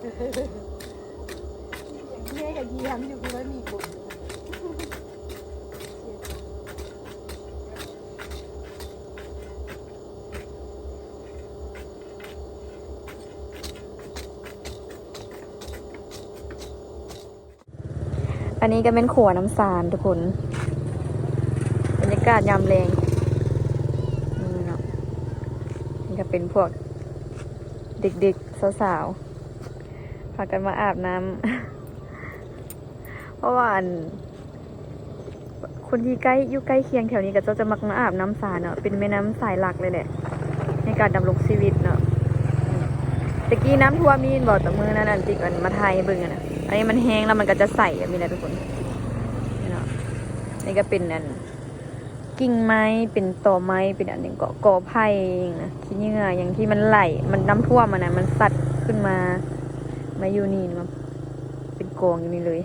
ແມ່ກໍຢ້ຽມຢູ່ ຄືວ່າມີຄົນ. ອັນນີ້ກໍແມ່ນຂົວນ້ຳຊານທຸກຄົນ ບັນຍາກາດຍາມແລງ ນີ້ເນາະ ນີ້ກໍເປັນພວກເດັກໆ ສາວໆ ພາກັນມາອາບນ້ຳ ເພາະວ່າອັນ ຄົນທີ່ໃກ້ ຢູ່ໃກ້ຄຽງແຖວນີ້ ເຂົາເຈົ້າຈະມັກມາອາບນ້ຳຊານເນາະ ເປັນແມ່ນ້ຳສາຍຫຼັກເລີຍແຫຼະ ໃນການດຳລົງຊີວິດເນາະ. ແຕ່ກີ້ນ້ຳຖ້ວມນີ້ແມ່ນບໍ່ ແຕ່ມື້ນັ້ນອັນ ທີ່ອັນມາຖ່າຍໃຫ້ເບິ່ງຫັ້ນນະ ອັນນີ້ມັນແຫ້ງແລ້ວມັນກໍຈະໃສແບບນີ້ແຫຼະທຸກຄົນ ນີ້ເນາະ. ນີ້ກໍເປັນອັນ ກິ່ງໄມ້ ເປັນຕໍໄມ້ ເປັນອັນຫຍັງເກາະ ກໍໄຜ່ຫຍັງນະ ຂີ້ເຫຍື້ອຫຍັງທີ່ມັນໄຫຼ ມັນນ້ຳຖ້ວມຫັ້ນນະ ມັນຊັດຂຶ້ນມາ ມາຢູ່ນີ້ ມາເປັນກອງຢູ່ນີ້ເລີຍ.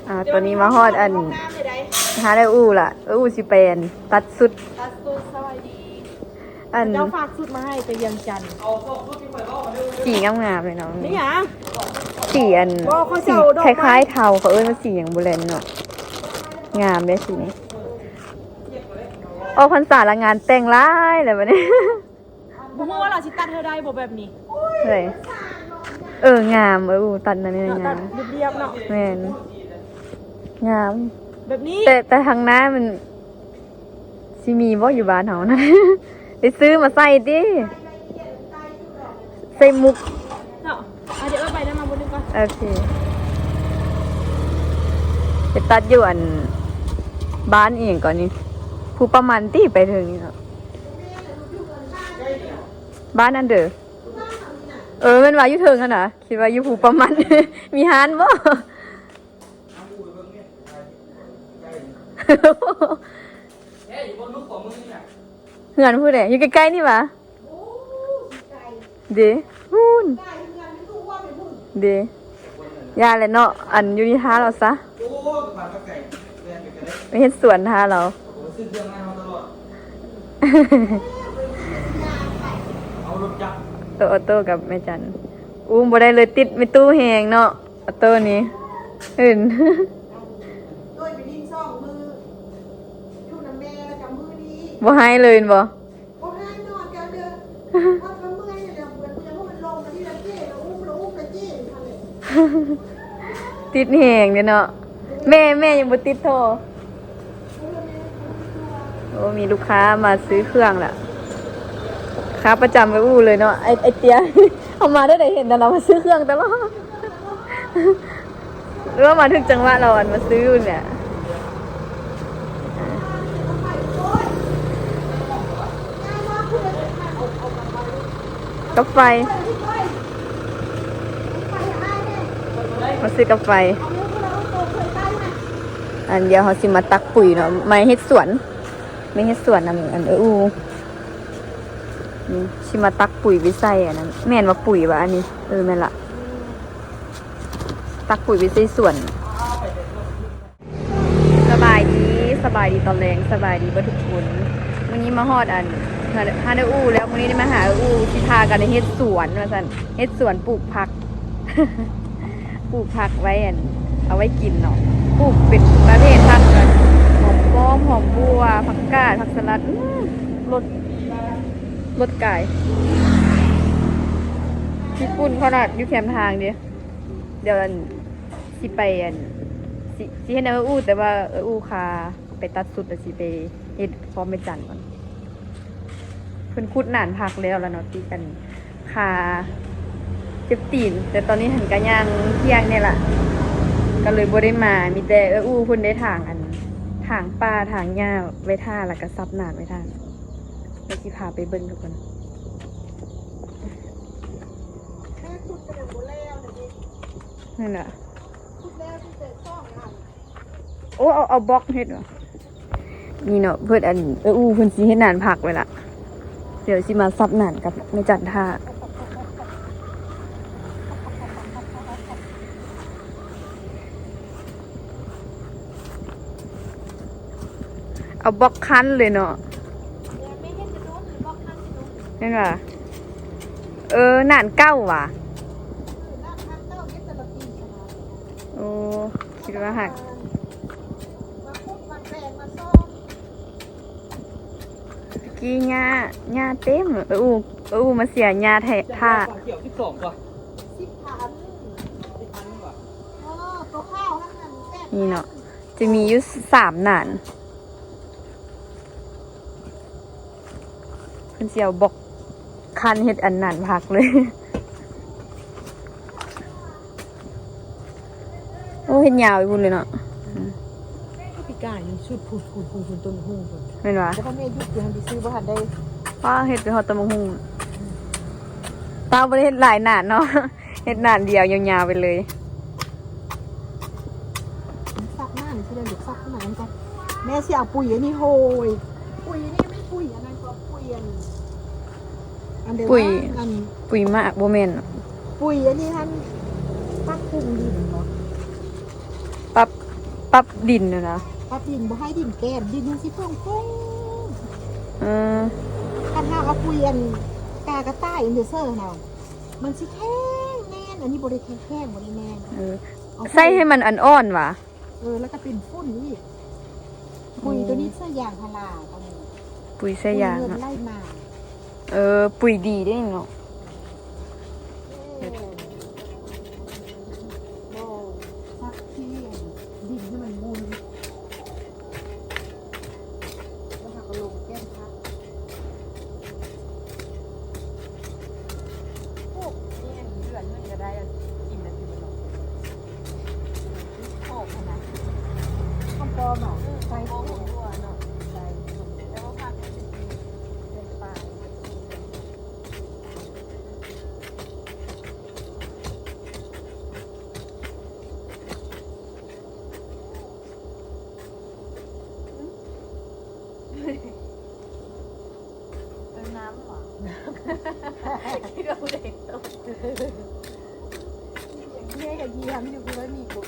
ອ່າ ຕອນນີ້ມາຮອດອັນ ຫາໄດ້ອູ້ລະ ເອີ ອູ້ຊິໄປອັນ ຕັດຊຸດ ຕັດຊຸດ ສະບາຍດີ. ອັນ ເຈົ້າຝາກຊຸດມາໃຫ້ແຕ່ວຽງຈັນ ສີງາມໆເລີຍເນາະ ມີຫຍັງ? ສີອັນ ບໍ່ ເຂົາ ສີ ເຈົ້າດອກໄມ້ ຄ້າຍໆເທົາ ເຂົາເອີ້ນວ່າສີຫຍັງບໍ່ແລະເນາະ ງາມເດ້ສີນີ້. ອອກພັນສາລະງານແຕ່ງຫຼາຍແລ້ວບັດນີ້. ບໍ່ຮູ້ວ່າລາວຊິຕັດໃຫ້ໄດ້ບໍ່ແບບນີ້ ເອີຍ ເອີ ງາມ ເອີ ຕັດນັ້ນນີ້ ເນາະ ງາມ ຕັດລຽບໆເນາະ ແມ່ນ ງາມ ແບບນີ້ ແຕ່ ແຕ່ທາງໜ້າມັນຊິມີບໍ່ຢູ່ບ້ານເຮົານະ ໄດ້ຊື້ມາໃສ່ຕິ ໃສ່ມຸກເນາະ. ອ່ະ ດຽວເອົາໃບນັ້ນມາບົດໜຶ່ງກ່ອນ ໂອເຄ ໄປຕັດຢູ່ອັນ ບ້ານອີ່ຫຍັງກ່ອນນີ້ ພູປະມັນຕິ ໄປເຖິງນີ້ເນາະ. ບ້ານອັນເດີ ເອີ ແມ່ນວ່າຢູ່ເທິງຫັ້ນນະ ຄິດວ່າຢູ່ພູປະມັນ ມີຮ້ານບໍ່? ເຮືອນຜູ້ໃດ ຢູ່ໃກ້ໆນີ້ຫວາ? ເດ້ ພຸ້ນ ເດ້ ຢ່າແຫຼະເນາະ ອັນຢູ່ນີ້ຖ້າລາວຊະ ໄປເຮັດສວນຖ້າລາວ ເອົາລົດຈັກ ໂຕ ອອໂຕ້ກັບແມ່ຈັນ ອູ້ມບໍ່ໄດ້ເລີຍ ຕິດແມ່ຕູ້ແຮງເນາະ ອອໂຕ້ນີ້ ເຫັນ ໂດຍໄປຫຼິ້ນສອງມື້ ຢູ່ນຳແມ່ ແລ້ວກໍມື້ນີ້ ບໍ່ໃຫ້ເລີຍແມ່ນບໍ່? ບໍ່ໃຫ້ນອນກາງເດີນ ເພາະມັນເມື່ອຍແລ້ວ ເມື່ອຍ ເມື່ອຍ ເພາະມັນລົງມາທີ່ລະເຈ້ ລະອຸ້ມ ລະອຸ້ມ ລະເຈ້ ຫັ້ນແຫຼະ ຕິດແຮງເດ້ເນາະ ແມ່ ແມ່ຍັງບໍ່ຕິດທໍ່. ໂອ້ ມີລູກຄ້າມາຊື້ເຄື່ອງລະ ຂາປະຈຳໄອ້ອູ້ເລີຍເນາະ ໄອ້ ໄອ້ເຕ້ຍ ເຮົາມາແນວໃດເຫັນແຕ່ລາວມາຊື້ເຄື່ອງຕະຫຼອດ ຫຼືວ່າມາຖືກຈັງຫວະລາວ ອັນມາຊື້ແຫຼະ ກັບໄຟ ມາຊື້ກັບໄຟ ອັນດຽວເຮົາຊິມາຕັກປຸ໋ຍເນາະ ມາເຮັດສວນ ມາເຮັດສວນນຳ ອັນ ເອື້ອຍອູ່ ນີ້ ຊິມາຕັກປຸ໋ຍໄປໃສ່ອັນນັ້ນ ແມ່ນວ່າປຸ໋ຍຫວາອັນນີ້ ເອີ ແມ່ນລະ ຕັກປຸ໋ຍໄປໃສ່ສວນ. ສະບາຍດີ ສະບາຍດີຕອນແລງ ສະບາຍດີເບິດທຸກຄົນ ມື້ນີ້ມາຮອດອັນ ຫາ ຫາເອື້ອຍອູ່ແລ້ວ ມື້ນີ້ໄດ້ມາຫາເອື້ອຍອູ່ ຊິພາກັນໄປເຮັດສວນວ່າຊັ້ນ ເຮັດສວນປູກຜັກ ປູກຜັກໄວ້ອັນ ເອົາໄວ້ກິນເນາະ ປູກເປັນປະເພດຜັກ ຫອມປ້ອມ ຫອມບົ່ວ ຜັກກາດ ຜັກສະຫຼັດ ອື ລົດ ລົດກາຍ ຍີ່ປຸ່ນຂະໜາດ ຢູ່ແຄມທາງເດ້ ດຽວອັນ ຊິໄປອັນ ຊິ ຊິເຮັດນຳເອື້ອຍອູ່ ແຕ່ວ່າເອື້ອຍອູ່ຄາໄປຕັດຊຸດ ແລ້ວຊິໄປເຮັດພ້ອມແມ່ຈັນກ່ອນ ເພິ່ນຂຸດໜານຜັກແລ້ວລະເນາະ ຕິດອັນ ຄາເຈັບຕີນ ແຕ່ຕອນນີ້ຫັ້ນກະຍ່າງທ່ຽງແດ່ລະ ກະເລີຍບໍ່ໄດ້ມາ ມີແຕ່ເອື້ອຍອູ່ເພິ່ນໄດ້ຖາງອັນ ຖາງປ່າ ຖາງຫຍ້າໄວ້ຖ້າ ແລ້ວກະສັບໜານໄວ້ຖ້າ ດຽວຊິພາໄປເບິ່ງທຸກຄົນ ແມ່ຂຸດກະຍັງບໍ່ແລ້ວນະເດ ນັ້ນລະ ຂຸດແລ້ວຕັ້ງແຕ່ສອງຫຼັງ ໂອ້ ເອົາ ເອົາບລັອກເຮັດຫວາ ນີ້ເນາະ ເພິ່ນອັນ ເອື້ອຍອູ່ເພິ່ນຊິເຮັດໜານຜັກໄວ້ລະ ດຽວຊິມາສັບໜານກັບແມ່ຈັນຖ້າ ເອົາບລັອກຄັນເລີຍເນາະ ແມ່ນຫວາ ເອີ ໜານເກົ່າຫວາ ຄິດວ່າຮັກ ຕະກີ້ຫຍ້າ ຫຍ້າເຕັມ ເອີອູ ເອີອູມາເສຍຫຍ້າແທ້ ຖ້າ ຂຽວສິບສອງກວ່າ ສິບພັນ ສິບພັນກວ່າ ເອີ ໂຕຂາວຫັ້ນ ນີ້ເນາະ ຈະມີຢູ່ສາມໜານ ເພິ່ນຊິເອົາບລັອກຄັນເຮັດອັນນັ້ນພັກເລີຍ. ໂອ້ ເຮັດຍາວໄປພຸ້ນເລີຍເນາະ ອືມ ປີກາຍນີ້ສຸດພຸ້ນ ພຸ້ນ ພຸ້ນ ພຸ້ນ ຕົ້ນຫຸ່ງພຸ້ນ ແມ່ນຫວາ? ແຕ່ວ່າແມ່ຢຸດຢູ່ຫັ້ນ ໄປຊື້ບໍ່ທັນໄດ້ ປ້າເຮັດໄປຮອດຕຳບັກຫຸ່ງ ປ້າບໍ່ໄດ້ເຮັດຫຼາຍໜານເນາະ ເຮັດໜານດຽວຍາວໆໄປເລີຍ. ຊັກໜ້ານີ້ຊິໄດ້ລູກ ຊັກໜ້ານຳກັນ ແມ່ຊິເອົາປຸ໋ຍອັນນີ້ໂຮຍ ປຸ໋ຍອັນນີ້ແມ່ນປຸ໋ຍອັນນັ້ນກໍປຸ໋ຍອັນ ອັນເດ ປຸ໋ຍ ອັນ ປຸ໋ຍໝາກບໍ່ແມ່ນ ປຸ໋ຍອັນນີ້ຫັ້ນ ປັບປຸງດິນບໍ ປັບ ປັບດິນຫັ້ນນະ ປັບດິນບໍ່ໃຫ້ດິນແກນ ດິນມັນຊິໂປ່ງໆ ເອີ ຄັນເຮົາເອົາປຸ໋ຍອັນກາກະຕ່າຍອັນເດີເຊີນະ ມັນຊິແຂງແໜ້ນ ອັນນີ້ບໍ່ໄດ້ແຂງ ບໍ່ໄດ້ແໜ້ນ ເອີ ເອົາ ໃສ່ໃຫ້ມັນອ່ອນໆຫວາ? ເອີ ແລ້ວກໍເປັນຝຸ່ນອີກ ປຸ໋ຍ ອືມ ໂຕນີ້ໃສ່ຢາງພາລາ ປຸ໋ຍໃສ່ຢາງ ປຸ໋ຍເງິນໄຫຼມາ ເອີ ປຸ໋ຍດີເດ້ເນາະ ເອີ ບໍ່ ຊັກທີ່ດິນໃຫ້ມັນບຸ່ນ ແລ້ວເຮົາກໍລົງແກ້ນຜັກ ປູກນີ້ເດືອນໜຶ່ງກໍໄດ້ກິນແລ້ວ ກິນແລ້ວເນາະ ຫອມຫັ້ນນະ ຫອມປ້ອມເນາະ ເອີ ໃສ່ ຫອມປ້ອມຫົວເນາະ ໃສ່ ແຕ່ວ່າຜັກມັນຊິກິນເປັນປາ. ເອີ ນ້ຳຫວາ? ຄິດວ່າຜູ້ໃດຕົກ ແມ່ກໍຢ້ຽມຢູ່ ຄືວ່າມີຄົນ.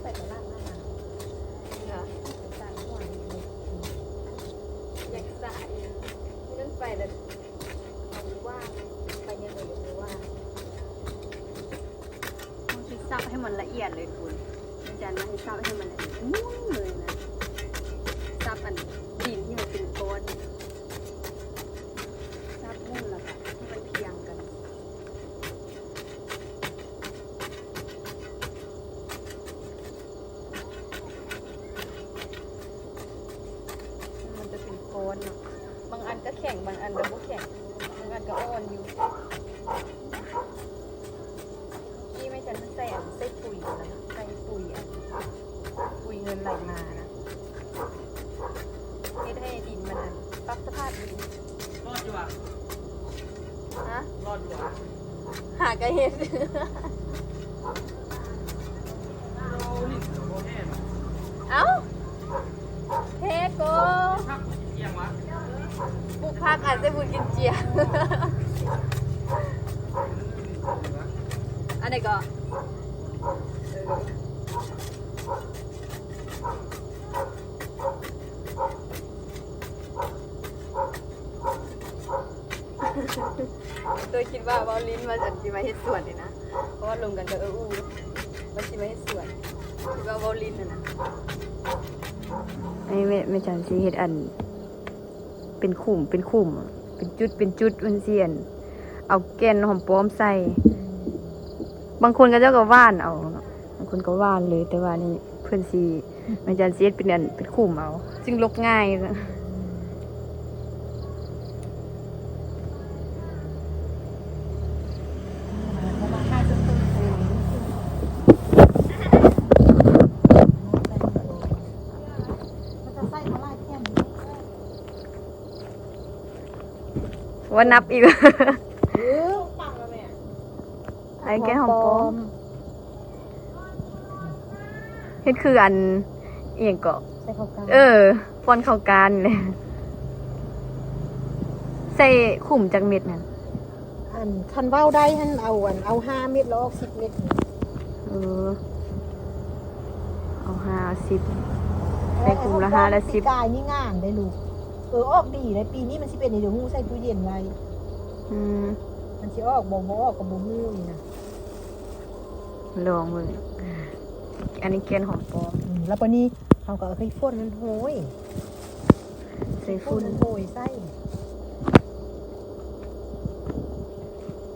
ໄປຕະຫຼາດມາ ເນາະ ໄປສ້າງຫົວນີ້ ຢາກສະອີກ ມັນໄປແລ້ວ ເອົາວ່າງ ໄປແນວໃດກໍບໍ່ວ່າງ ເຮົາຊິສັບໃຫ້ມັນລະອຽດເລີຍທຸກຄົນ ອາຈານວ່າໃຫ້ສັບໃຫ້ມັນລະອຽດ ໝຸ່ນເລີຍນະ ສັບອັນດິນທີ່ມັນເປັນກ້ອນ ສັບໝຸ່ນແລ້ວກໍໃຫ້ມັນພຽງກັນ. ມັນຈະເປັນກ້ອນເນາະ ບາງອັນກໍແຂງ ບາງອັນກໍບໍ່ແຂງ ບາງອັນກໍອ່ອນຢູ່. ກີ້ແມ່ຈັນໃສ່ອັນ ໃສ່ປຸ໋ຍຫັ້ນນະ ໃສ່ປຸ໋ຍອັນ ປຸ໋ຍເງິນໄຫຼມານະ ເຮັດໃຫ້ດິນມັນອັນ ປັບສະພາບດິນ. ລອດຢູ່ຫວາ? ຮະ? ລອດຢູ່ຫວາ? ຫາກະເຮັດ. ເອົ້າ ແທ້ກໍ ປູກຜັກອາດຈະບຸນກິນເຈຍ. ອັນໃດກໍ ເອີ ໂດຍຄິດວ່າເວົ້າຫຼິ້ນວ່າຊິມາເຮັດສວນນີ້ນະ ເພາະວ່າລົມກັນກັບເອື້ອຍອູ່ວ່າຊິມາເຮັດສວນ ຄິດວ່າເວົ້າຫຼິ້ນຫັ້ນນະ. ອັນນີ້ແມ່ ແມ່ຈັນຊິເຮັດອັນ ເປັນຂຸມ ເປັນຂຸມ ເປັນຈຸດ ເປັນຈຸດ ເພິ່ນຊິອັນ ເອົາແກ່ນຫອມປ້ອມໃສ່. ບາງຄົນເຂົາເຈົ້າກໍຫວ່ານເອົາເນາະ ບາງຄົນກໍຫວ່ານເລີຍ ແຕ່ວ່ານີ້ເພິ່ນຊິ ແມ່ຈັນຊິເຮັດເປັນອັນ ເປັນຂຸມເອົາ ຈຶ່ງລົກງ່າຍ. ມັນຈະໃສ່ບໍ່ຫຼາຍແຜ່ນ. ວ່ານັບອີກ. ເອີ ໄອ້ແກ່ນຫອມປ້ອມ ເຮັດຄືອັນ ອີ່ຫຍັງເກາະ ໃສ່ເຂົ້າກ້ານ ເອີ ປ່ອນເຂົ້າກ້ານແຫຼະ. ໃສ່ຂຸມຈັກເມັດນັ້ນ? ອັນ ຄັນເວົ້າໄດ້ຫັ້ນ ເອົາ ອັນ ເອົາຫ້າເມັດ ແລ້ວອອກສິບເມັດ. ເອີ ເອົາຫ້າເອົາສິບ ໃສ່ຂຸມລະຫ້າລະສິບ. ປີກາຍນີ້ງາມເດ້ລູກ. ເອີ ອອກດີເດ້. ປີນີ້ມັນຊິເປັນຫຍັງ ດຽວຮູ້ໃສ່ຕູ້ເຢັນໄວ້. ອືມ ມັນຊິອອກບໍ່ ບໍ່ອອກກໍບໍ່ຮູ້ນີ້ນະ. ລອງເບິ່ງ. ອັນນີ້ແກ່ນຫອມປ້ອມ. ອືມ ແລ້ວບາດນີ້ເຮົາກໍເອົາໃຫ້ຝົນມັນໂຫຍ ໃສ່ຝຸ່ນ ໂຫຍໃສ່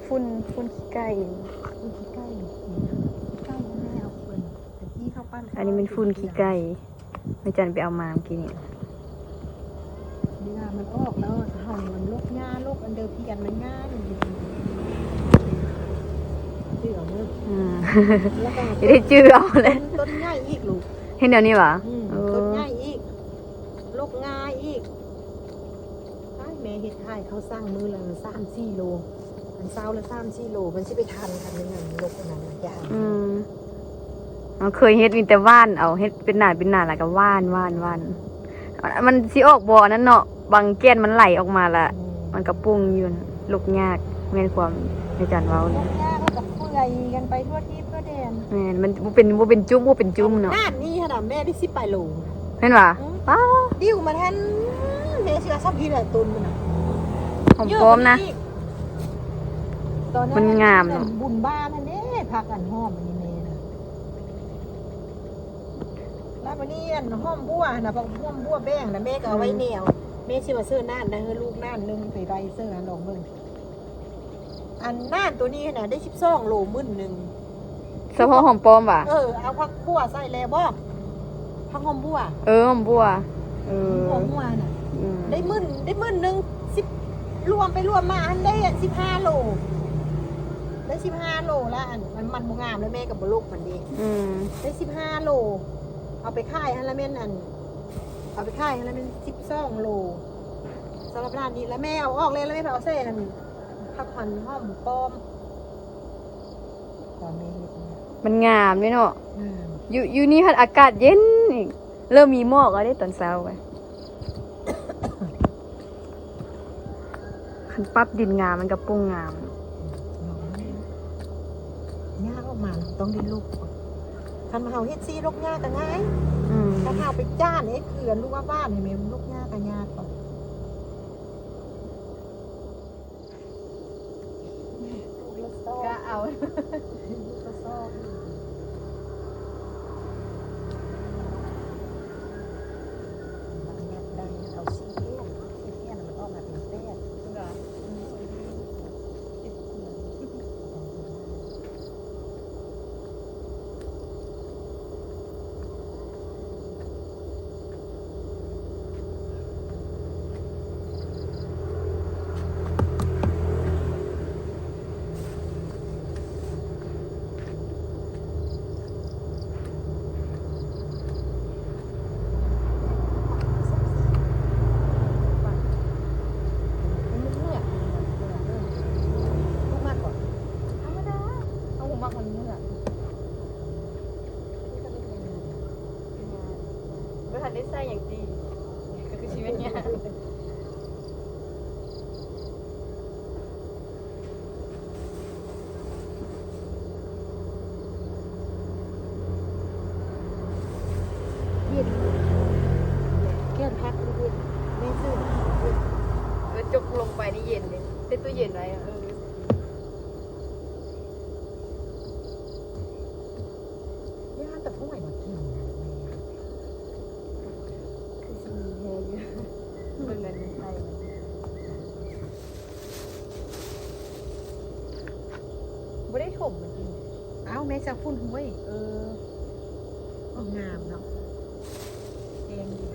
ຝຸ່ນ ຝຸ່ນຂີ້ໄກ່ ຝຸ່ນຂີ້ໄກ່ ຂີ້ໄກ່ແມ່ເອົາຝຸ່ນ ແຕ່ກີ້ເຮົາປັ່ນ. ອັນນີ້ແມ່ນຝຸ່ນຂີ້ໄກ່ ແມ່ຈັນໄປເອົາມາເມື່ອກີ້ນີ້. ເວລາມັນອອກແລ້ວ ເຮົາມັນລົກຫຍ້າ ລົກອັນເດີພຽນມັນງ່າຍ ຈື່ເອົາເດີ. ອືມ ແລ້ວກໍ ຊິໄດ້ຈື່ເອົາແຫຼະ. ຕົ້ນ ຕົ້ນໃຫຍ່ອີກລູກ. ເຮັດແນວນີ້ຫວາ? ອືມ ເອີ ຕົ້ນໃຫຍ່ອີກ ລົກງ່າຍອີກ. ອ້າຍ ແມ່ເຮັດຂາຍເຂົ້າສັງມື້ລະສາມສີ່ໂລ ອັນເຊົ້າລະສາມສີ່ໂລ ມັນຊິໄປທັນກັນແມ່ນຫຍັງ ລົກອັນນັ້ນນະ ຢ່າ. ອືມ ເຮົາເຄີຍເຮັດມີແຕ່ຫວ່ານເອົາ ເຮັດເປັນໜາເປັນໜາ ແລ້ວກໍຫວ່ານ ຫວ່ານ ຫວ່ານ. ມັນ ມັນຊິອອກບໍ່ອັນນັ້ນເນາະ ບາງແກ່ນມັນໄຫຼອອກມາລະ ອືມ ມັນກໍປຸ້ງຢູ່ ລົກຍາກ ແມ່ນຄວາມແມ່ຈັນເວົ້າ. ລົກຍາກ ແລ້ວກໍເປື່ອຍກັນໄປທົ່ວທີບທົ່ວແດນ. ແມ່ນ ມັນບໍ່ເປັນ ບໍ່ເປັນຈຸ້ມ ບໍ່ເປັນຈຸ້ມເນາະ. ອັນນັ້ນນີ້ຫັ້ນນະ ແມ່ໄດ້ສິບປາຍໂລ. ແມ່ນຫວາ? ອືມ ປ້າ ດິວມາທັນ ແມ່ເຊື່ອຊຳພີແຫຼະ ຕົ້ນມັນນະ ຫອມປ້ອມນະ. ຕອນນັ້ນມັນງາມເນາະ ບຸນບ້ານຫັ້ນເດ້ ຜັກອັນຫອມອັນນີ້ແມ່ນະ. ແລ້ວບາດນີ້ອັນຫອມບົວຫັ້ນນະ ຜັກຫອມບົວແບງນະ ແມ່ກໍເອົາໄວ້ແນວ ອືມ ແມ່ຊິວ່າເຊີນານນະ ເຮີລູກນານໜຶ່ງໄປໄວ້ເຊີນານ ລອງເບິ່ງ. ອັນນານໂຕນີ້ຫັ້ນນະ ໄດ້ສິບສອງໂລ ໝື່ນໜຶ່ງ. ສະເພາະຫອມປ້ອມຫວາ? ເອີ ເອົາຜັກບົວໃສ່ແລ້ວບໍ່? ຜັກຫອມບົວ. ເອີ ຫອມບົວ. ເອີ ຫອມບົວນະ. ອືມ ໄດ້ໝື່ນ ໄດ້ໝື່ນໜຶ່ງ ສິບ ລວມໄປລວມມາຫັ້ນໄດ້ອັນສິບຫ້າໂລ ໄດ້ສິບຫ້າໂລລະ. ອັນ ມັນ ມັນບໍ່ງາມແລ້ວ ແມ່ກໍບໍ່ລົກມັນເດ້. ອືມ ໄດ້ສິບຫ້າໂລ ເອົາໄປຂາຍຫັ້ນລະແມ່ນອັນ ເອົາໄປຂາຍຫັ້ນລະແມ່ນສິບສອງໂລ. ສຳລັບຮ້ານນີ້ລະແມ່ເອົາອອກແລ້ວ ລະແມ່ໄປເອົາໃສ່ອັນ ຜັກຫອມ ຫອມປ້ອມ ຕອນແມ່ເຮັດນີ້ ມັນງາມເດ້ເນາະ. ອືມ ຢູ່ ຢູ່ນີ້ພັດອາກາດເຢັນອີກ ເລີ່ມມີໝອກແລ້ວເດ້ຕອນເຊົ້າ. ຄັນປັບດິນງາມມັນກໍປົ່ງງາມ. ຫຍ້າອອກມາຕ້ອງໄດ້ລົກ. ຄັນວ່າເຮົາເຮັດຊີ້ລົກຫຍ້າກໍງ່າຍ. ອືມ ຄັນເຮົາໄປຈ້ານເຮັດເຂືອນ ຫຼືວ່າຫວ່ານໃຫ້ແມ່ນ ລົກຫຍ້າກໍຍາກ. ກະເອົາ ລູກກະຊອກ ບາງແມັດໄດ້ ເອົາສີ່ແຜ່ນ ສີ່ແຜ່ນ ມັນອອກມາເປັນແປດ. ເປັນຫຍັງ? ອືມ ສິບ ບໍ່ທັນໄດ້ໃສ່ຫຍັງຕິ ກໍຄືຊິແມ່ນຫຍັງ. ເຢັນ ແກ້ນພັກເຢັນ ແມ່ຊື້ເຢັນ. ເອີ ຈົກລົງໄປນີ້ເຢັນເດ້ ໃສ່ຕູ້ເຢັນໄວ້. ເອີ ຍ່າງແຕ່ຜູ້ໃຫຍ່ມາກິນນະແມ່ ຄືຊິມີແຮງຢູ່ ເບິ່ງອັນນີ້ໄປ ບໍ່ໄດ້ຖົມມາກິນ. ເອົ້າ ແມ່ຈະຝຸ່ນຫ້ວຍ. ເອີ ໂອ້ ງາມເນາະ ແດງດີ.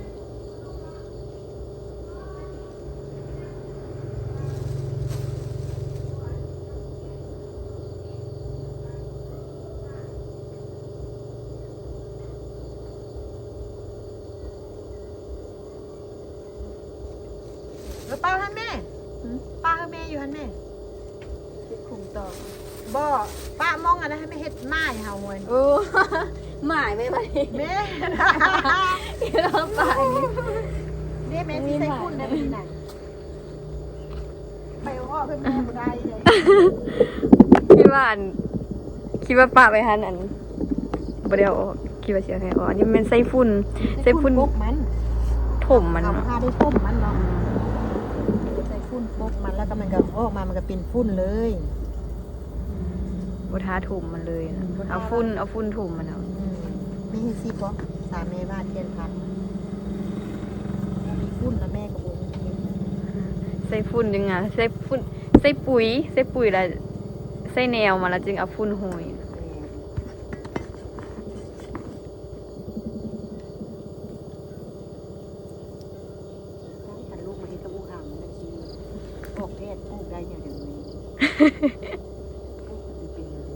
ເອົາເປົ່າຫັ້ນແມ່. ປະໃຫ້ແມ່ຢູ່ຫັ້ນແມ່ ເຮັດຂຸມຕໍ່ ບໍ່ ປະມອງອັນນັ້ນໃຫ້ແມ່ເຮັດໝາຍເຮົາມວນ ໂອ້ ໝາຍໄວ້ບັດນີ້ ແມ່ນ ເຮັດເອົາປະນີ້ ເດ້ແມ່ຊິໃສ່ຝຸ່ນໄດ້ບັດນີ້ນະ ໄປເອົາອອກໃຫ້ແມ່ບໍ່ໄດ້ເດ້ ຄິດວ່າອັນ ຄິດວ່າປະໄວ້ຫັ້ນ ອັນ ບໍ່ໄດ້ເອົາອອກ ຄິດວ່າຊິເອົາໃຫ້ອອກ ອັນນີ້ແມ່ນໃສ່ຝຸ່ນ ໃສ່ຝຸ່ນປົກມັນ ຖົມມັນເນາະ ເອົາຜ້າໄດ້ຖົມມັນເນາະ ໃສ່ຝຸ່ນປົກມັນ ແລ້ວກໍມັນກໍອອກມາ ມັນກໍເປັນຝຸ່ນເລີຍ ບໍ່ທາຖົມມັນເລີຍ ອືມ ບໍ່ທາ ເອົາຝຸ່ນ ເອົາຝຸ່ນຖົມມັນເອົາ ອືມ ມີເຮັດຊິບໍ່ ສາມແມ່ບ້ານຂຽນພັດ ມີຝຸ່ນແລ້ວແມ່ກໍບໍ່ມີ ໃສ່ຝຸ່ນຈັ່ງງາ ໃສ່ຝຸ່ນ ໃສ່ປຸຍ ໃສ່ປຸຍແລ້ວ ໃສ່ແນວມາແລ້ວຈຶ່ງເອົາຝຸ່ນໂຮຍ ແມ່ນ ຄັນລູກມາເຮັດກັບອຸຄັງແມ່ນຊິອອກແພດ ປູກໄດ້ແນວໃດ ປູກມັນຊິເປັນແນວໃດ.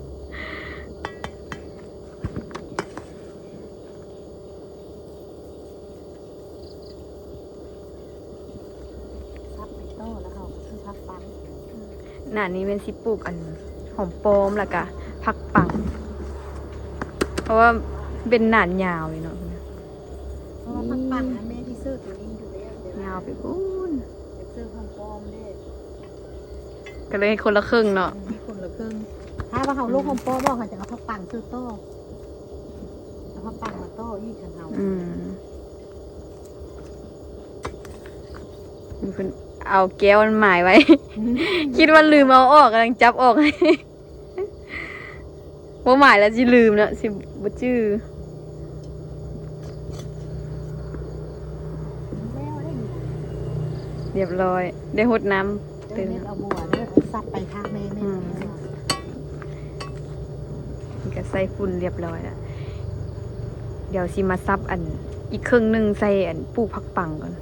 ສັບໄປຕໍ່ ແລ້ວເຮົາກໍຊື້ຜັກປັງ ໜ້ານີ້ແມ່ນຊິປູກອັນຫອມປ້ອມ ແລ້ວກະຜັກປັງ ເພາະວ່າເປັນໜ້າຍາວຢູ່ເນາະ ເພາະວ່າຜັກປັງນະແມ່ທີ່ຊື້ໂຕນີ້ຢູ່ແລ້ວ ແຕ່ວ່າຍາວໄປພຸ້ນ ຢາກຊື້ຫອມປ້ອມເດ້ ກໍເລີຍເຮັດຄົນລະເຄິ່ງເນາະ ເຮັດຄົນລະເຄິ່ງ ຖ້າວ່າເຮົາລົກຫອມປ້ອມອອກ ເຮົາຈະເອົາຜັກປັງຊື້ຕໍ່ ເອົາຜັກປັງມາຕໍ່ອີກ ຄັນເຮົາ ອືມ ເພິ່ນເອົາແກ້ວມັນໝາຍໄວ້ ຄິດວ່າລືມເອົາອອກ ກຳລັງຈັບອອກ ບໍ່ໝາຍແລ້ວຊິລືມເນາະ ຊິບໍ່ຈື່ ແລ້ວໄດ້ນີ້ ຮຽບຮ້ອຍ ໄດ້ຫົດນ້ຳ ເອີ ຕື່ມ ເຮັດເອົາບົວເດີ ເອົາສັບໄປທາງແມ່ ແມ່ ອືມ ນີ້ກໍໃສ່ຝຸ່ນຮຽບຮ້ອຍແລ້ວ ດຽວຊິມາສັບອັນອີກເຄິ່ງໜຶ່ງໃສ່ອັນປູກຜັກປັງກ່ອນ.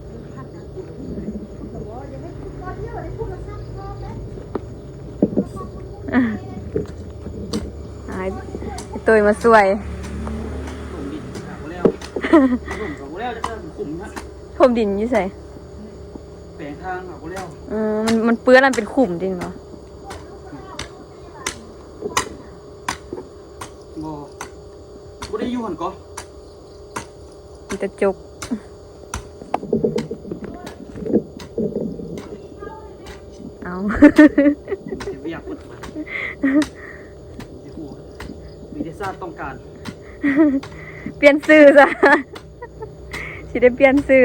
ໃຫ້ ໃຫ້ໂຕຍມາຊ່ວຍ ຖົມດິນຫາບໍ່ແລ້ວ ຖົມກໍບໍ່ແລ້ວ ຈັກເທື່ອ ຂຸມນະ ຖົມດິນຢູ່ໃສ? ແປງທາງຫາບໍ່ແລ້ວ ເອີ ມັນ ມັນເປື້ອນ ມັນເປັນຂຸມຈິງເນາະ ບໍ່ ບໍ່ໄດ້ຢູ່ຫັ້ນກໍ ມີແຕ່ຈົກ ເອົາ ເຮັດວຽກໝົດ ມີແຕ່ຊາດຕ້ອງການ ປ່ຽນຊື່ຊະ ຊິໄດ້ປ່ຽນຊື່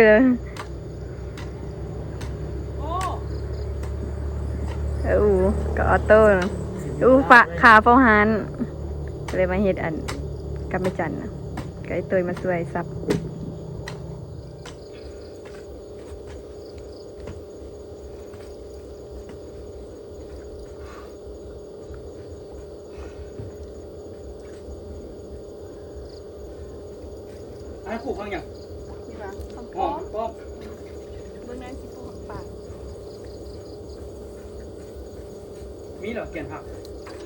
ເອີ ອູ ກໍອໍໂຕ້ ອູ ຝາກຄາເຝົ້າຮ້ານ ກໍເລີຍມາເຮັດອັນກັບແມ່ຈັນນະ ກໍໄອ້ໂຕຍມາຊ່ວຍສັບ ອ້າຍ ປູກຜັກຫຍັງ? ນີ້ຫວາ? ຫອມປ້ອມ ຫອມປ້ອມ ເບິ່ງນາຍຊິປູກຜັກປາງ ມີແລ້ວ ແກ່ນຜັກ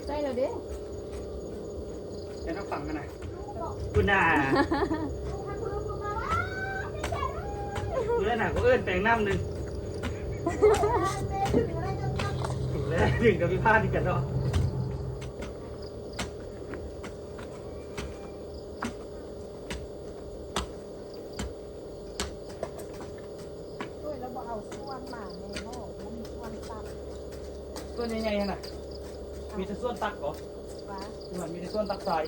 ໃສ່ແລ້ວເດ້ ແກ່ນຜັກປັງຫັ້ນນະ ພຸ້ນນາ ເອີ້ນນະ ກໍເອີ້ນແປງນ້ຳໜຶ່ງ ແລ້ວດຶງກັບພິພາກນີ້ກັນເນາະ. ໂອ້ຍ ແລ້ວບໍ່ເອົາສ່ວງມາແດ່ເນາະ ບໍ່ມີສ່ວງຕັກ ສ່ວນໃຫຍ່ໆຫັ້ນນະ ມີແຕ່ສ່ວນຕັກບໍ? ວ່າ ຄືວ່າມີແຕ່ສ່ວນຕັກຊາຍ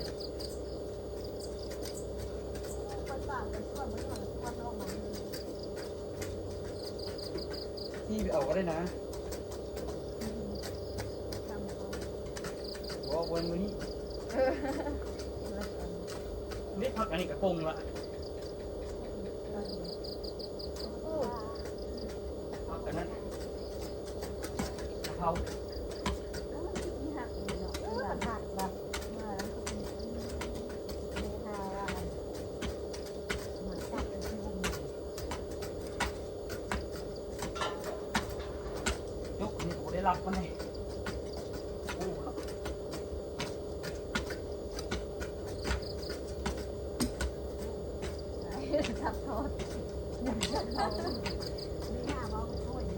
ຂ້ອຍຝາກໄປສ່ວນມັນ ສ່ວນອອກມາ ທີ່ໄປເອົາກໍໄດ້ນະ ບໍ່ ບໍ່ແມ່ນມື້ນີ້ ນີ້ຜັກອັນນີ້ກະປົງລະ ຜັກອັນນັ້ນ ກະເພົາ ຍົກນີ້ບໍ່ໄດ້ລັບປານໃດ ໂອ້ ສັບທອດ ນີ້ຫາເວົ້າກັບໂອ້ຍ ເອີ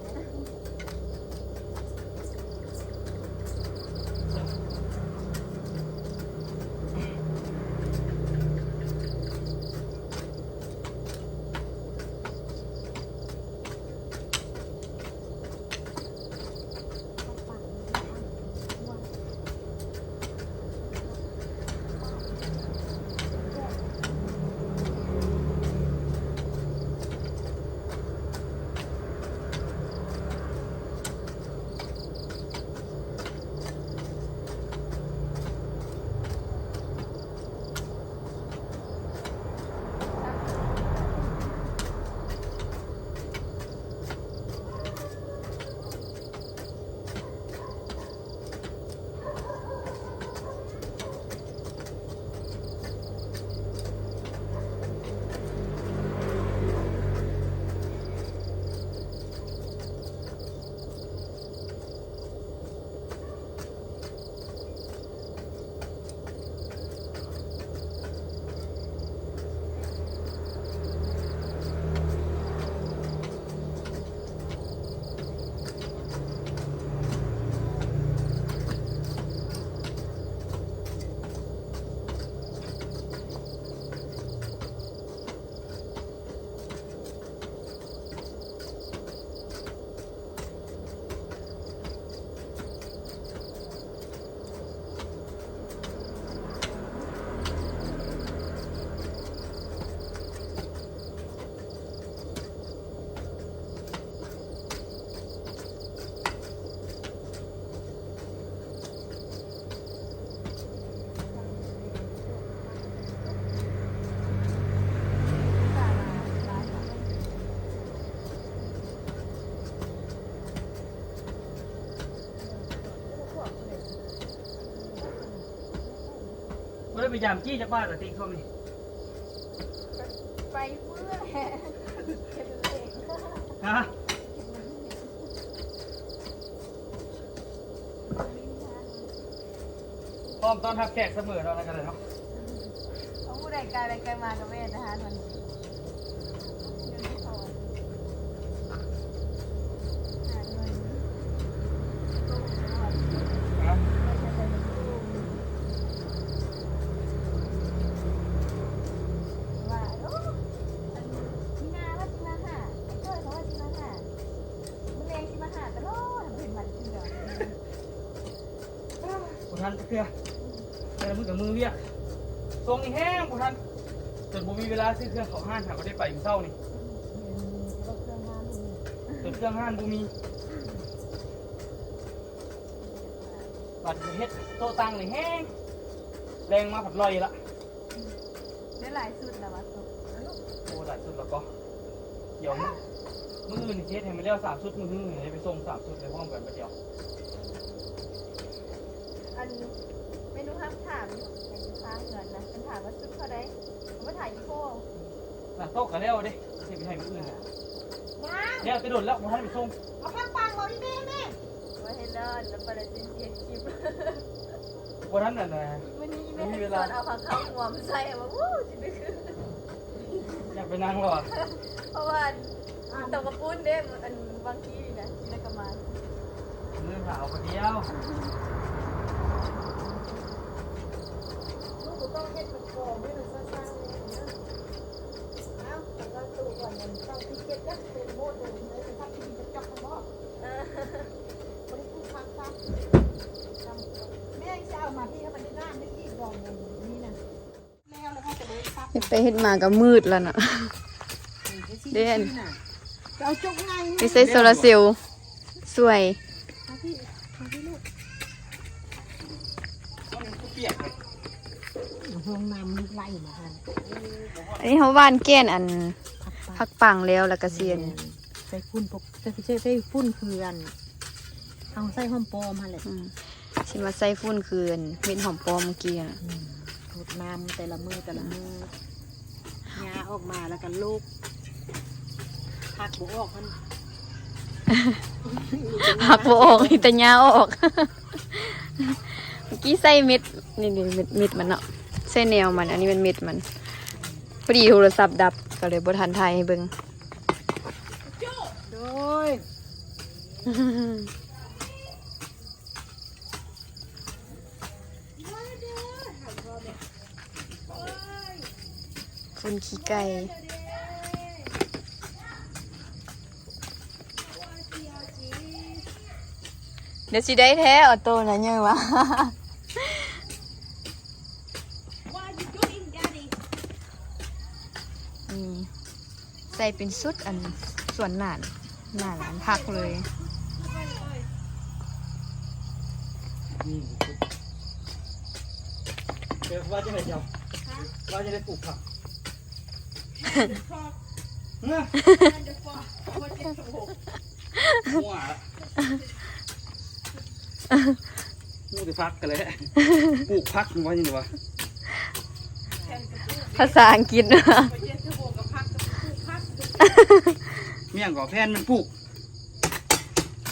ໄປຢາມຈີ້ຈັກບາດລະຕິຊ່ວງນີ້? ໄປມື້ແຫຼະ ຮະ? ພ້ອມຕ້ອນຮັບແຂກສະເໝີເນາະ ນັ້ນກໍໄດ້ເນາະ. ເອົາ ຜູ້ໃດໄກໄປໄກມາກໍແວ່ນະ ຮ້ານມັນ. ບໍ່ທັນຈັກເທື່ອ ແຕ່ລະມື້ກໍມື້ວຽກ ຊ່ວງນີ້ແຮງບໍ່ທັນ ຈົນບໍ່ມີເວລາຊື້ເຄື່ອງເຂົ້າຮ້ານ ຫາກໍໄດ້ໄປມື້ເຊົ້ານີ້ ຈົນເຄື່ອງຮ້ານບໍ່ມີ ບັດເຮັດໂຕະຕັ່ງນີ້ແຮງ ແລງມາພັດລ່ອຍລະ. ໄດ້ຫຼາຍຊຸດແລ້ວວະ? ໂອ້ ຫຼາຍຊຸດແລ້ວກໍ ດຽວມື້ ມື້ອື່ນຊິເຮັດໃຫ້ມັນແລ້ວສາມຊຸດ ມື້ຮືນີ້ໄປສົ່ງສາມຊຸດເລີຍພ້ອມກັນບາດດຽວ. ອັນເມນູຮັກຖາມຢູ່ ໃນຟ້າເຮືອນນະ ເພິ່ນຖາມວ່າຊຸດເທົ່າໃດ ເພິ່ນຖາມອີໂພ. ນັ້ນໂຕະກໍແລ້ວເດ້ ຊິໄປໃຫ້ມື້ອື່ນນະ ແລ້ວແຕ່ດົນແລ້ວ ບໍ່ທັນໄປສົ່ງ. ເອົາຂ້າງປາງບໍ່ອີແມ່ ແມ່ ບໍ່ເຫັນແລ້ວ ແລ້ວປາລະຊິນຊິເຮັດຄລິບ ບໍ່ທັນນັ້ນນະ ມື້ນີ້ແມ່ມີເວລາ ສອນເອົາຜ້າຂາວຫວມໃສ່ວ່າ ໂອ້ ຊິໄປຄື ຢາກໄປນັ່ງບໍ່? ເພາະວ່າ ອັນ ຕຳກະປຸ້ນເດ້ ອັນ ບາງທີນີ້ນະ ກິນແລ້ວກໍມາ ມື້ເຊົ້າຜູ້ດຽວ ລູກບໍ່ຕ້ອງເຮັດເປັນກອງເດ້ ມັນສ້າງໆ ເອົາ ແຕ່ວ່າຕູ້ກ່ອນນັ້ນເຈົ້າຂີ້ກຽດຈັກເປັນໂມດເດີ ເລີຍໄປຊັກຂີ້ດິນກະຈອກຊັ້ນບໍ? ເອີ ບໍ່ໄດ້ປູກຜັກຊະ ແມ່ຊິເອົາມາພີ້ ເຮົາໄປໄດ້ດ້ານໄດ້ອີກດອກໜຶ່ງນີ້ນະ ແລ້ວ ແລ້ວເຮົາກໍເລີຍຊັກ ເຮັດໄປເຮັດມາກໍມືດແລ້ວນະ ເດ້ ໄປເອົາຈົກໃຫຍ່ ໄປໃສ່ໂຊລາເຊວ ສວຍ ມາພີ້ ມາພີ້ລູກ ຫ້ອງນ້ຳລູກໄຫຼມາຫັ້ນ ອັນນີ້ເຮົາຫວ່ານແກ່ນອັນ ຜັກປັງແລ້ວ ແລ້ວກໍຊິອັນ ໃສ່ຝຸ່ນປົກ ໃສ່ ໃສ່ຝຸ່ນຄືອັນ ເຮົາໃສ່ຫອມປ້ອມຫັ້ນແຫຼະ ອືມ ຊິມາໃສ່ຝຸ່ນຄືອັນເມັດຫອມປ້ອມເມື່ອກີ້ຫັ້ນ ອືມ ຫົດນ້ຳແຕ່ລະມື້ແຕ່ລະມື້ ຫຍ້າອອກມາແລ້ວກໍໂລກ ຜັກບໍ່ອອກຫັ້ນ ຜັກບໍ່ອອກ ມີແຕ່ຫຍ້າອອກ ເມື່ອກີ້ໃສ່ເມັດ ນີ້ໆ ເມັດ ເມັດມັນເນາະ ໃສ່ແນວມັນ ອັນນີ້ແມ່ນເມັດມັນ ພໍດີໂທລະສັບດັບ ກໍເລີຍບໍ່ທັນຖ່າຍໃຫ້ເບິ່ງ ໂດຍ ຝຸ່ນຂີ້ໄກ່ ດຽວຊິໄດ້ແທ້ ອອໂຕ້ນະ ເຍີວ່າ ນີ້ ໃສ່ເປັນຊຸດອັນສວນໜານ ໜານອັນຜັກເລີຍ ນີ້ ເອີ ວ່າຈັ່ງໃດເຈົ້າ? ຮະ? ວ່າຈັ່ງໃດປູກຜັກ? ເນາະ ຫົວ ຮູ້ແຕ່ຜັກກັນແຫຼະ ປູກຜັກວ່າຈັ່ງໃດວະ? ພາສາອັງກິດ ແມ່ນກໍແຜ່ນມັນປູກ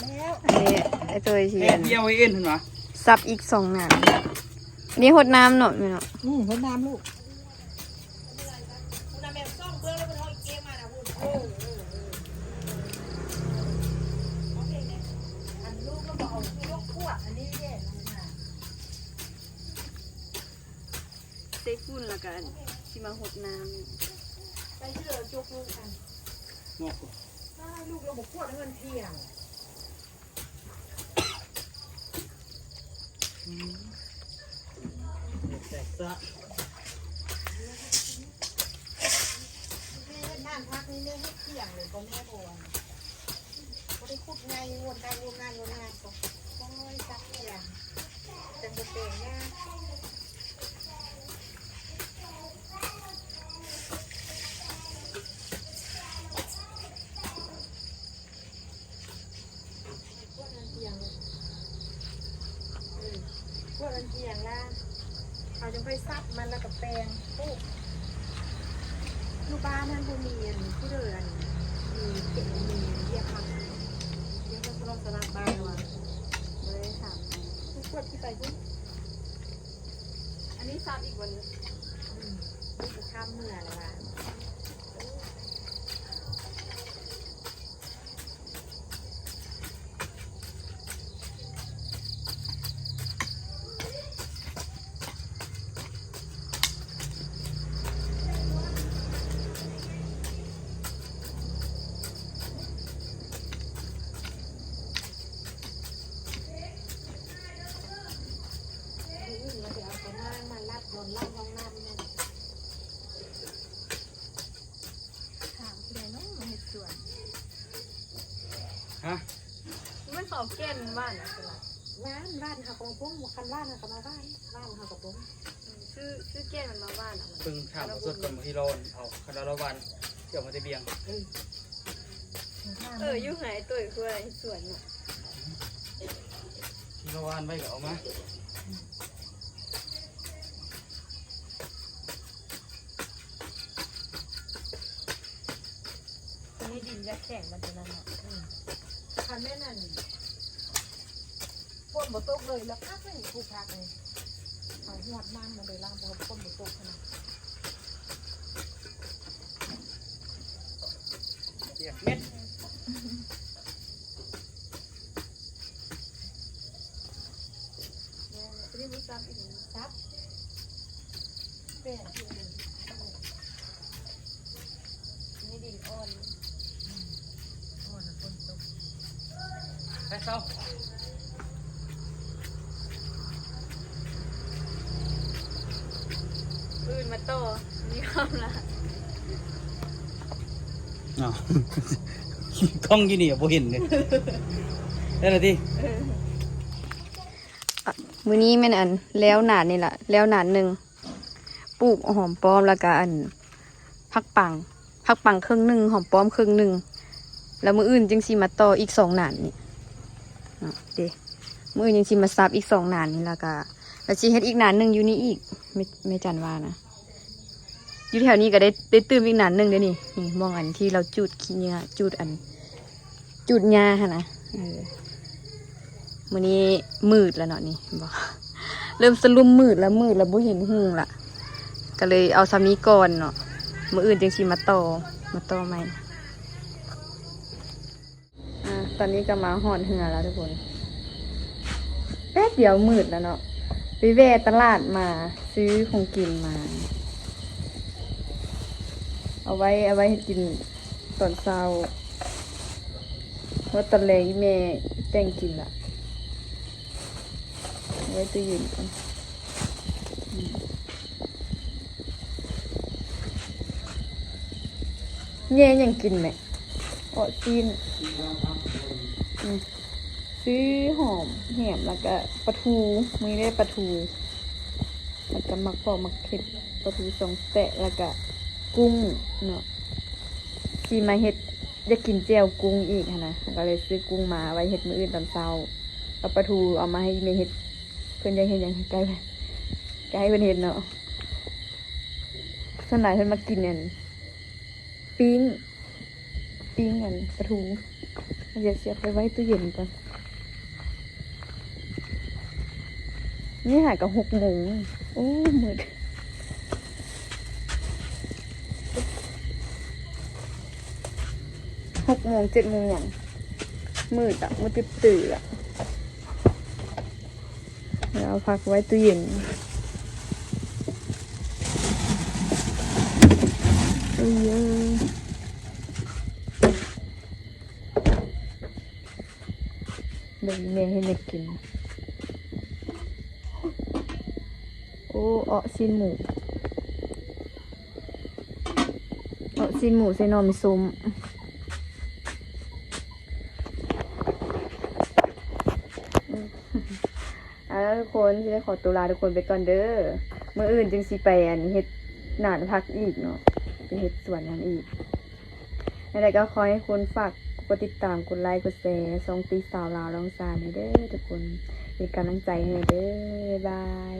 ແລ້ວ ອັນນີ້ໄອ້ໂຕຍຊິ ແຜ່ນ P L A N ເຫັນບໍ່? ສັບອີກສອງໜ້າ ນີ້ຫົດນ້ຳເນາະ ແມ່ນເນາະ ອືມ ຫົດນ້ຳລູກ ໃສ່ຝຸ່ນແລ້ວກໍຊິມາຫົດນ້ຳ ໄປເທື່ອຈົກລູກກັນ ລູກລະບໍ່ຂວດໃຫ້ມັນທ່ຽງ. ອືມ ແຕກຊະ ແມ່ເຮັດບ້ານພັກນີ້ແມ່ເຮັດທ່ຽງເລີຍບໍ່ແມ່ ບໍ່ ບໍ່ໄດ້ຂຸດໃຫຍ່ ວນໄດ້ວນງານວນງານ ກໍຄ່ອຍຊັກທ່ຽງ ຈັ່ງບໍ່ແປງຍາກ. ກວດອັນທ່ຽງ ເອີ ກວດອັນທ່ຽງລະ ເອົ ເຮົາຈັ່ງຄ່ອຍສັບມັນ ແລ້ວກໍແປງປູກ. ຢູ່ບ້ານຫັ້ນບໍ່ມີອັນຜູ້ໃດອັນມີເປັນ ມີວຽກຜັກ ວຽກຜັກສະລັດບ້ານວ່າ ບໍ່ໄດ້ຖາມ. ຄືກວດທີ່ໄປພຸ້ນ ອັນນີ້ສັບອີກບໍ່ນີ້? ອືມ ນີ້ກໍຂ້າມເມືອແລ້ວວ່າ. ຖາມຜູ້ໃດເນາະມາເຮັດສວນ? ຮະ? ມັນເຂົ້າແກ່ນຫວານນະ ຫວານ ຫວານເຮົາກໍບໍ່ປົງ ຄັນຫວານເຮົາກໍມາຫວານ ຫວານເຮົາກໍປົງ. ອືມ ຊື້ ຊື້ແກ່ນມັນມາຫວ່ານເອົາ. ເບິ່ງຖາມບໍ່ສົດກ່ອນ ບາງທີລາວເອົາ ຄັນລາວ ລາວຫວ່ານ ຊິເອົາມາແຕ່ບຽງ. ເອີ ເອີ ຢູ່ໃຫ້ໂຕຍຄືເຮັດສວນເນາະ. ທີ່ລາວຫວ່ານໄວ້ກໍເອົາມາ. ຕົວນີ້ດິນຢາກແຂງມັນຕົວນັ້ນເນາະ. ອືມ ຄັນແມ່ນອັນ ຝົນບໍ່ຕົກເລີຍ ແລ້ວຄັກເລີຍ ປູກຜັກນີ້ ເອົາຮອດນ້ຳມັນເລີຍ ລ້າງ ເພາະວ່າຝົນບໍ່ຕົກຫັ້ນນະ. ເປີກເມັດ. ແມ່ນ ຕົວນີ້ບໍ່ສັບອີກ ສັບແປງອີກ. ນີ້ດິນອ່ອນ ອ່ອນ ຝົນຕົກ. ໄປເຊົາ ອື່ນມາຕໍ່ ມີຄວາມລະ. ອ້າວ ກ້ອງຢູ່ນີ້ບໍ່ເຫັນເດ້. ໄດ້ລະຕິ. ເອີ ມື້ນີ້ແມ່ນອັນແລ້ວໜານນີ້ລະ ແລ້ວໜານໜຶ່ງ ປູກຫອມປ້ອມ ແລ້ວກະອັນຜັກປັງ ຜັກປັງເຄິ່ງໜຶ່ງ ຫອມປ້ອມເຄິ່ງໜຶ່ງ ແລ້ວມື້ອື່ນຈຶ່ງຊິມາຕໍ່ອີກສອງໜານນີ້ເນາະ. ເດ້ ມື້ອື່ນຍັງຊິມາສັບອີກສອງໜານນີ້ ແລ້ວກະ ແລ້ວຊິເຮັດອີກໜານໜຶ່ງຢູ່ນີ້ອີກ ແມ່ ແມ່ຈັນວ່ານະ. ຢູ່ແຖວນີ້ກໍໄດ້ ໄດ້ຕື່ມອີກໜານໜຶ່ງເດ້ນີ້. ນີ້ ໝ່ອງອັນທີ່ລາວຈູດຂີ້ເຫຍື້ອ ຈູດອັນ ຈູດຫຍ້າຫັ້ນນະ. ເອີ ມື້ນີ້ມືດແລ້ວເນາະ ນີ້ ເຫັນບໍ່ ເລີ່ມສະຫຼຸມມືດແລ້ວ ມືດແລ້ວບໍ່ເຫັນຮຸ່ງລະ ກໍເລີຍເອົາສ່ຳນີ້ກ່ອນເນາະ. ມື້ອື່ນຈຶ່ງຊິມາຕໍ່ ມາຕໍ່ໃໝ່. ອ່າ ຕອນນີ້ກໍມາຮອດເຮືອນແລ້ວທຸກຄົນ ແປັບດຽວມືດແລ້ວເນາະ. ໄປແວ່ຕະຫຼາດມາ ຊື້ຂອງກິນມາ ເອົາໄວ້ ເອົາໄວ້ໃຫ້ກິນຕອນເຊົ້າ ວ່າຕອນແລງອີ່ແມ່ແຕ່ງກິນລະ ເອົາໄວ້ຕູ້ເຢັນກ່ອນ. ອືມ ແຍ່ຫຍັງກິນແມ່? ເອາະຊີ້ນ ອືມ ຊື້ຫອມແຫມ ແລ້ວກະປາທູ ມື້ນີ້ໄດ້ປາທູ ແລ້ວກະໝາກເຜາະ ໝາກເຜັດ ປາທູສອງແຕະ ແລ້ວກະກຸ້ງເນາະ ຊິມາເຮັດ ຢາກກິນແຈ່ວກຸ້ງອີກຫັ້ນນະ ກໍເລີຍຊື້ກຸ້ງມາໄວ້ເຮັດມື້ອື່ນຕອນເຊົ້າ ແລ້ວປາທູເອົາມາໃຫ້ແມ່ເຮັດ. ເພິ່ນຢາກເຮັດຫຍັງໃຫ້ໄກ່ ກໍໃຫ້ເພິ່ນເຮັດເນາະ. ສ່ວນຫຼາຍເພິ່ນມັກກິນອັນ ປີ້ງ ປີ້ງອັນປາທູ. ດຽວຊິເອົາໄປໄວ້ຕູ້ເຢັນກ່ອນ. ນີ້ຫາກໍຫົກໂມງ ໂອ້ ມືດ ຫົກໂມງ ເຈັດໂມງຫຍັງ ມືດລະ ມືດຕື່ໆລະ. ແລ້ວເອົາຜັກໄວ້ຕູ້ເຢັນ. ເອີ ເບິ່ງແມ່ເຮັດຫຍັງກິນ. ໂອ້ ເອາະຊີ້ນໝູ. ເອາະຊີ້ນໝູໃສ່ໜໍ່ໄມ້ສົ້ມ. ເອົາລະທຸກຄົນ ຊິໄດ້ຂໍຕົວລາທຸກຄົນໄປກ່ອນເດີ. ມື້ອື່ນຈຶ່ງຊິໄປອັນເຮັດໜານຜັກອີກເນາະ ໄປເຮັດສວນຫຍັງອີກ. ແນວໃດກໍຂໍໃຫ້ຄົນຝາກກົດຕິດຕາມ ກົດໄລ ກົດແຊ ຊ່ອງຕິສາວລາວລອງຊານໃຫ້ເດີທຸກຄົນ ເປັນກຳລັງໃຈໃຫ້ເດີ. ບາຍບາຍ.